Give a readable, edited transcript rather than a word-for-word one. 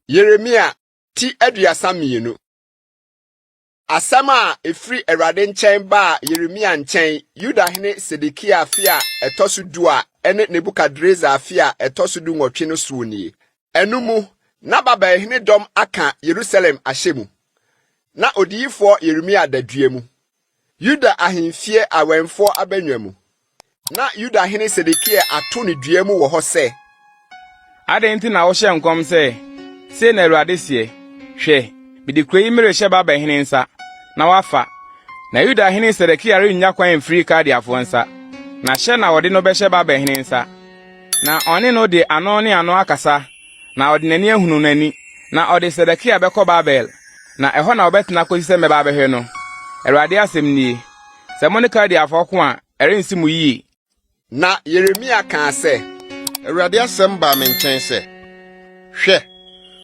Yeremia ti 32. Asɛm a ɛfiri Awurade nkyɛn baa Yeremia nkyɛn Yudahene Sedekia afe a ɛtɔ so du a ɛne Nebukadresar afe a ɛtɔ so 18 no soɔ nie. Ɛno mu, na Babelhene dɔm aka Yerusalem ahyɛ mu. Na odiyifoɔ Yeremia da dua mu, Yuda ahemfie awɛmfoɔ abannwa mu. Na Yuda hene Sedekia ato no dua mu wɔ hɔ sɛ. Adɛn nti na wohyɛ nkɔm sɛ, 'Sei na Awurade seɛ, Hwɛ, mede kurow yi merehyɛ Babel hene nsa, na wafa, na Yuda hene Sedekia rennya kwan mfiri Kaldeafo nsa, na hyɛ na wɔde no bɛhyɛ Babel hene nsa, na ɔne no de ano ne ano akasa, na ɔde n'ani ahunu n'ani, na ɔde Sedekia bɛkɔ Babel, na ɛhɔ na ɔbɛtena akosi sɛ mɛba abɛhwɛ no. Awurade asɛm nie. Sɛ mo ne Kaldeafo ko a, ɛrensi mo yiye. Na Yeremia kaa sɛ. Awurade asɛm baa me nkyɛn sɛ, Hwɛ!